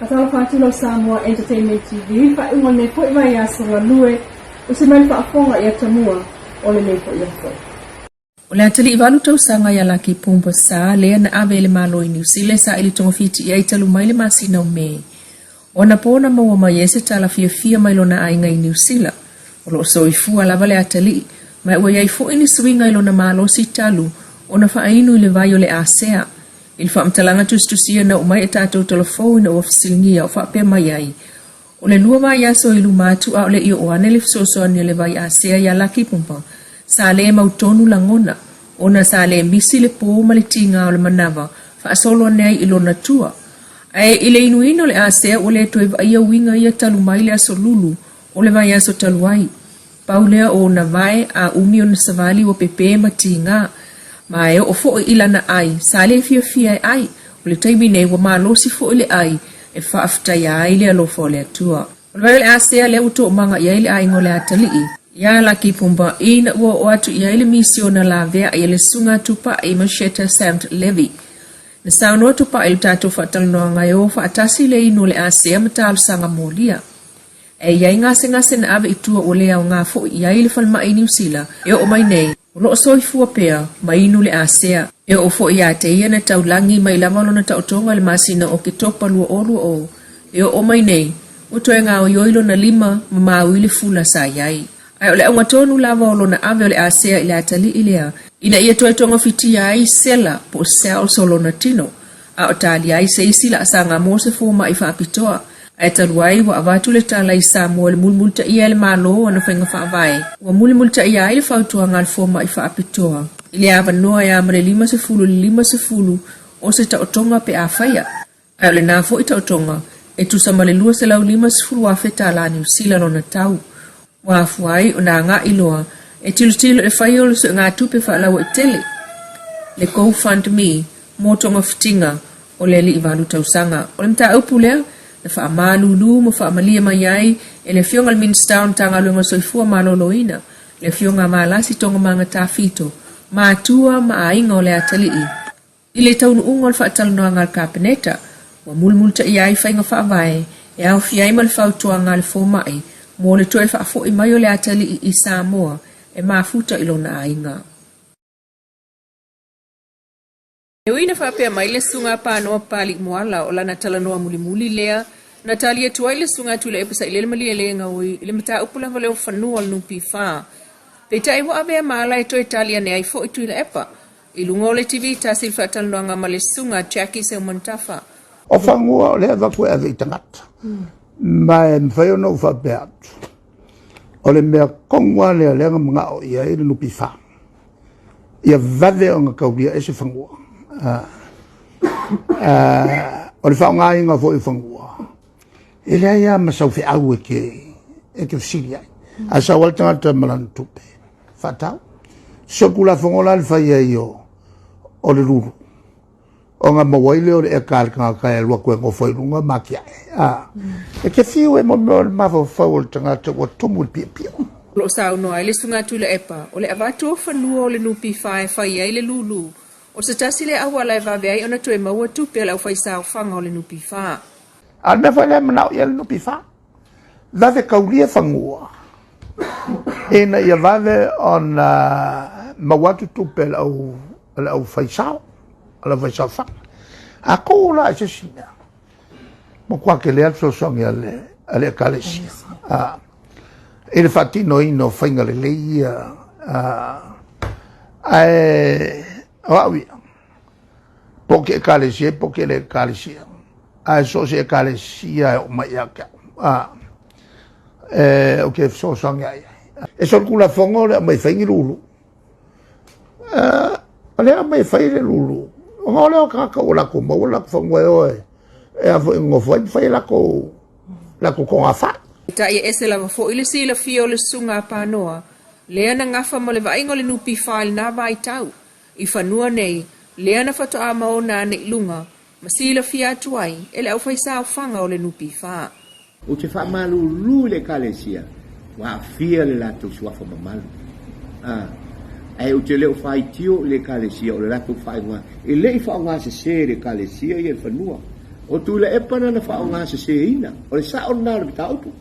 Faatalofa atu lau Samoa Entertainment TV i le faaiuga o lenei foi vaiaso galue, usi mai le faafofoga i atamua o lenei foi aso. O le atalii valu tausaga ia Laki Pumba Sa lea na ave e le Malo i Niu Sila e saili togafiti i ai talu mai le masina o Me. O ana po na maua mai ai se tala fiafia mai lona aiga i Niu Sila. O lo o soifua lava le atalii, ma ua i ai foi ni suiga i lona malosi talu ona faainu i le vai o le asea. I le faamatalaga tusitusia na oo mai e tatou talafou ina ua fesiligia o faapea mai ai, O le lua vaiaso i luma atu a o le i oo ane le fesoasoani a le vai asea iā Laki Pumba, sa le mautonu lagona, ona sa le misi le pō ma le tigā o le manava faasolo ane ai i lona tua. Ae i le inuina o le asea ua le toe vaaia uiga ia talu mai le aso lulu o le vaiaso talu ai. Pau lea o ona vae a umi ona savali ua pepē ma tigā. Ma e oo foi i lana ai, sa le fiafia e ai. O le taimi nei ua malosi foi le ai e faafetaia ai le alofa o le Atua. O le vai o le asea lea ua toomaga i ai le aiga o le atalii, iā Laki Pumba ina ua oo atu i ai le misiona laveai a le Susuga Tupai Masheta Samt Levy. Na saunoa Tupai i le tatou faatalanoaga e o faatasi le inu o le asea ma talosaga molia. E i ai gasegase na ave i tua ua le aoga foi i ai le falemai i Niu Sila e oo mai nei, o lo o soifua pea ma inu le asea. E oo foi ia te ia na taulagi mai lava lona taotoga i le masina o Oketopa 2020 e oo mai nei, ua toe gaoioi lona lima ma maui le fula sa i ai. Ae o le auga tonu lava o lona ave o le asea i le atalii lea, ina ia toe togafitia ai sela po o cells o lona tino, a o talia ai se isi laasaga mo se fomai faapitoa. Ae talu ai ua avatu le tala i Samoa i le mulimulitaia e le Malo ana faiga faavae, ua mulimulitaia ai le fautuaga a le fomai faapitoa i le avanoa e a ma le 50 i le 50 o se taotoga pe a faia. Ae o lena foi taotoga e tusa ma le $250,000 tala Niu Sila lona tau. Ua afua ai ona agai loa e tilotilo i le faia o le suegatupe faalauaitele, le GoFundMe, mo togafitiga o le alii valu tausaga. O le mataupu lea na faamalulu ma faamalie mai ai e le Afioga i le Minisita o le Matagaluega o le Soifua Maloloina, le Afioga a Valasi Togomaga Tafito, matua ma aiga o le atalii. I le taunuuga o le faatalanoaga a le Kapeneta, ua mulimulitaia ai faiga faavae e aofia ai ma le fautuaga a le fomai mo le toe faafoi mai o le atalii i Samoa e mafuta i lona aiga. E ui ina faapea mai le Susuga a Panoa Papalii Moala o lana talanoa mulimuli lea na tali atu ai le Susuga a Tuilaepa Sailele Malielegaoi i le mataupu lava lea o fanua o le NPF, peitai ua avea ma ala e toe tali ane ai foi Tuilaepa I luga o le TV tasi le faatalanoaga ma le Susuga Jackie Seumanutafa. O fanua o lea e avatu e ave i tagata, ma e mafai ona ou faapea atu, o le mea tonu lava lea o lea na manao i ai le NPF, ia vave ona taulia ai se fanua. O le faaaogaina foi o fanua, e leai lava ma sau feau e te fesili ai. A sau lava le tagata ma lana tupe, faatau. Se o le Tulafono la le fai ai o le lulu, ona maua ai lea o le eka a le tagata e alu atu e nofo i luga ma atiae. A, e te fiu e mo mea o le mafaufau o le tagata ua tumu i le piopio. O lo o saunoa ai le Susuga Tuilaepa, o le avatu o fanua o le NPF e fai ai le lulu, o se tasi lea auala e vave ai ona toe maua tupe a le aufaisaofaga o le NPF. A o le mea foi lea e manao i ai le NPF, vave taulia fanua ina ia vave ona maua atu tupe a le au a le aufaisao, a le aufaisaofaga. A tuu la i se isi mea, matua tele lava le fesoasoani a le a le Ekalesia a i le faatinoina o faiga lelei ia ae o au ia, po o ke Ekalesia po o ke le Ekalesia, ae so o se Ekalesia e oo mai ia te au, a, e, ou te fesoasoani ai. E solitulafono le aumai fai ni lulu. O le aumai e fai le lulu, ona o lea o tagata ua latou maua latou fanua e o e, e a foi nofo ai ma fai latou, latou togafai. Peitai e ese lava foi le silafia o le Susuga a Panoa, lea na gafa ma le vaaiga o le NPF i lena vaitau. I fanua nei, lea na faatoa maona ane i luga ma silafia atu ai e le aufaisaofaga o le NPF. Ou te faamalulu i le Ekalesia ua aafia le latou suafa mamalu. A, ae ou te le o faitio i le Ekalesia o le latou faaigoa. E le i faaaoga sese e le Ekalesia ia le fanua. O Tuilaepa na na faaaogaseseina. O le sao lena o le mataupu.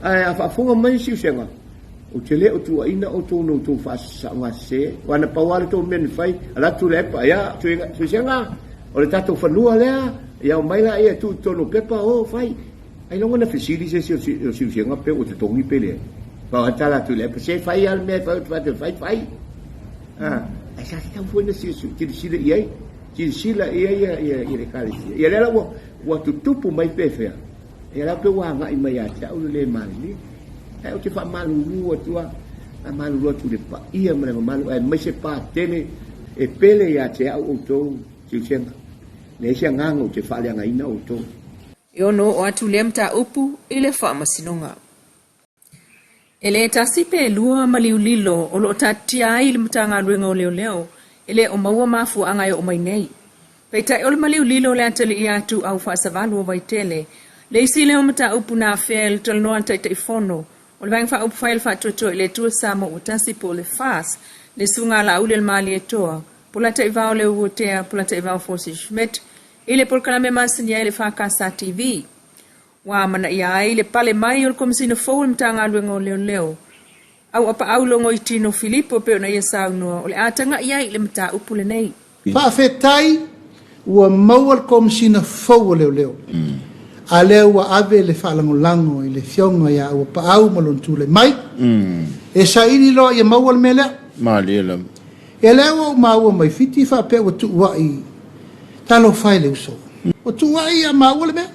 Ae a faafofoga mai Siusega, ou te le o tuuaina outou na outou faasaaogasese ai. Aua na pau lava le tou mea na fai, alu atu Tuilaepa, ia, Siusega, o le tatou fanua lea, ia omai laia e tuu i totonu o pepa, o, fai. Ailoga na fesili se isi o Siusega pe ua totogi pe leai. Pau lava le tala a Tuilaepa, se fai lava le mea e fai, ou te fai atu e fai, fai. Ae sa tatau foi ona silasila i ai, silasila i ai le Ekalesia. Ia lea la ua tutupu mai pefea, ia la pei ua agai mai ia te au le le malilie. Ae ou te faamalulu atu lava, faamalulu atu i le paia ma le mamalu, aemaise Patele e pele ia te au outou Siusega. Leai se agaga ou te faaleagaina outou. E ono oo atu lea mataupu i le Faamasinoga. E le tasi pe lua maliu lilo o lo o taatitia ai i le Matagaluega o Leoleo e le o maua mafuaaga e oo mai nei. Peitai o le maliu lilo o le atalii ia Tuuau Faasavalu o Vaitele, le isi lea o mataupu na afea i le talanoa a le Taitaifono o le Vaega Faaupufai a le Faatuatua i le Atua Samoa Ua Tasi po o le FAST, le Susuga Laauli o le Malietoa, Polataivao Leuatea, Polataivao Fosi Schmidt, i le polokalame masani ai le FKS TV. Ua amanaia ai le pale mai o le Komesina fou o le Matagaluega o Leoleo, Auapaau Logoitino Filipo e pei ona ia saunoa, o le a tagai ai i le mataupu lenei. Faafetai ua maua le Komesina fou o Leoleo, a lea ua ave le faalagolago i le Afioga ia Auapaau ma lona tulai mai, e saili loa ia maua le mea lea. Malie lava. Ia lea ua ou maua mai Fiti faapea ua tuuai talofa e le uso. Ua tuuai ia maua le mea.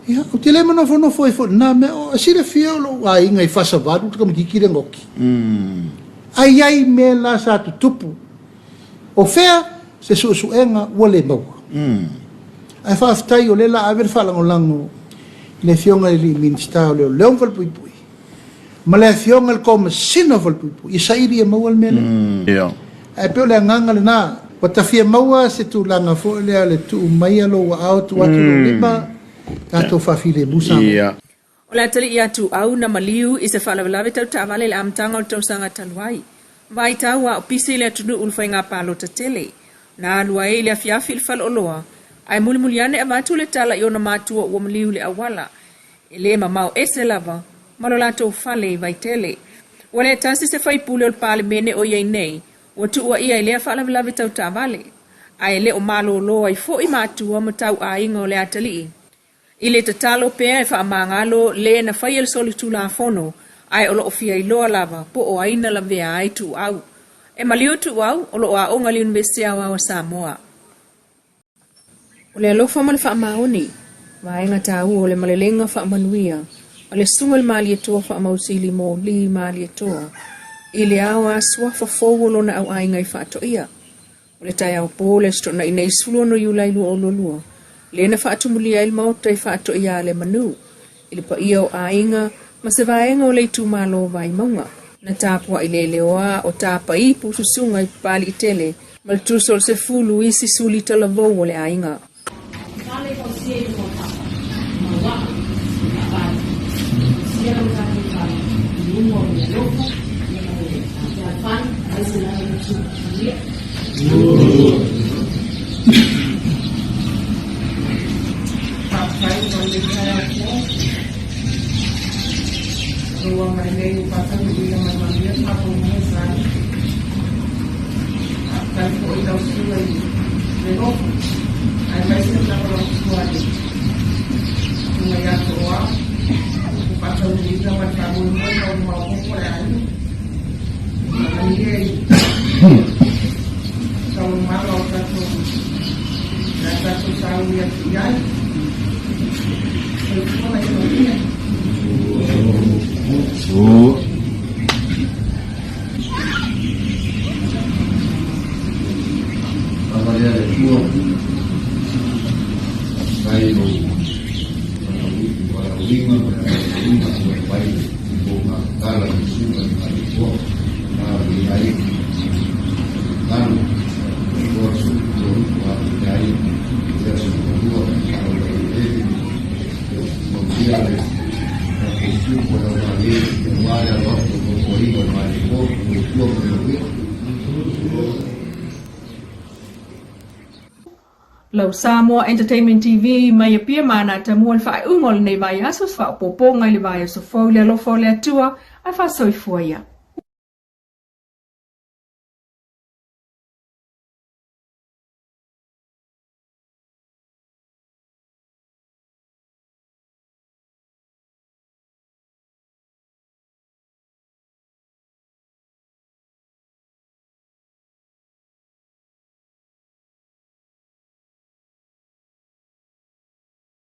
Ia, ou te le manofonofo ai foi i lena mea. O, e silafia o lou aiga i Fasavalu le tamaitiiti lea na oti. Ae i ai mea la sa tutupu. O fea se suesuega ua le maua. Ae faafetai o lea la ave le faalagolago i le Afioga i le alii Minisita o Leoleo ma Falepuipui. Ma le Afioga i le Komesina o Falepuipui, ia saili ia maua le mea lea. Ae pei o le agaga lena, ua ta fia maua se tulaga foi lea o le tuu maia lou aao tuu atu lou lima, tatou faafilemu Samoa. O le atalii ia Tuau na maliu i se faalavelave tau taavale i le amataga o le tausaga talu ai. Vaitau a o pisi le atunuu i le faiga palota tele. Na alu ai i le afiafi i le faleoloa, ae mulimuli ane avatu le tala i ona matua ua maliu i le auala. E le mamao ese lava ma lo latou fale i Vaitele. Ua le tasi se faipule o le Palemene o i ai nei ua tuuaia i lea faalavelave tau taavale, ae le o malolo ai foi matua ma tauaiga o le atalii i le tatalo pea e faamagalo le na faia le solitulafono, ae o lo o fia iloa lava po o ai na lavea ai Tuuau. E maliu Tuuau o lo o aoga i le Iunivesite Aoao a Samoa. O le alofa ma le faamaoni, vaega taua o le malelega faamanuia a le Susuga i le Malietoa Faamausili Moli Malietoa i le ao a suafa fou o lona auaiga i Faatoia. O le taeao po o le Aso Toonai nei 16 Iulai 2022, lea na faatumulia ai le Maota i Faatoia a le Manu i le paia o aiga ma se vaega o le itumalo o Vaimauga. Na tapuai leleoa o Tapaipu susuga i Papaliitele ma le tusa o le sefulu isi suli talavou o le aiga. Faafetai mo lenei taeao fou. Ua mai nei ua faataunuuina ma le manuia le matou mosani. Faafetai foi i lau susuga i le lotu, aemaise le lagolagotua a le susuga ia Tooa, ua faataunuuina ma le faamoemoe ma ua maopoopo le aiga. Malie i taualumaga o tatou le a tatou sauni atu i ai. Soifua ma ia manuia. Lava lea le Atua, faafetai i lou valaauina ma le aoaoina ua e mai i lou gatatala i le susuga i le Malietoa, na avea ai tatalo Malietoa solitulafono avea ai le aso muamua o le eleele maulia le tatou fiu ma lau malie aua le alo atu o nofoaiga o le Malietoa, soifua ma ia manuia. Lau Samoa Entertainment TV mai Apia ma Anatamua le faaiuga o lenei vaiaso se faaopoopoga i le vaiaso fou i le alofa o le Atua ae faasoifua ia.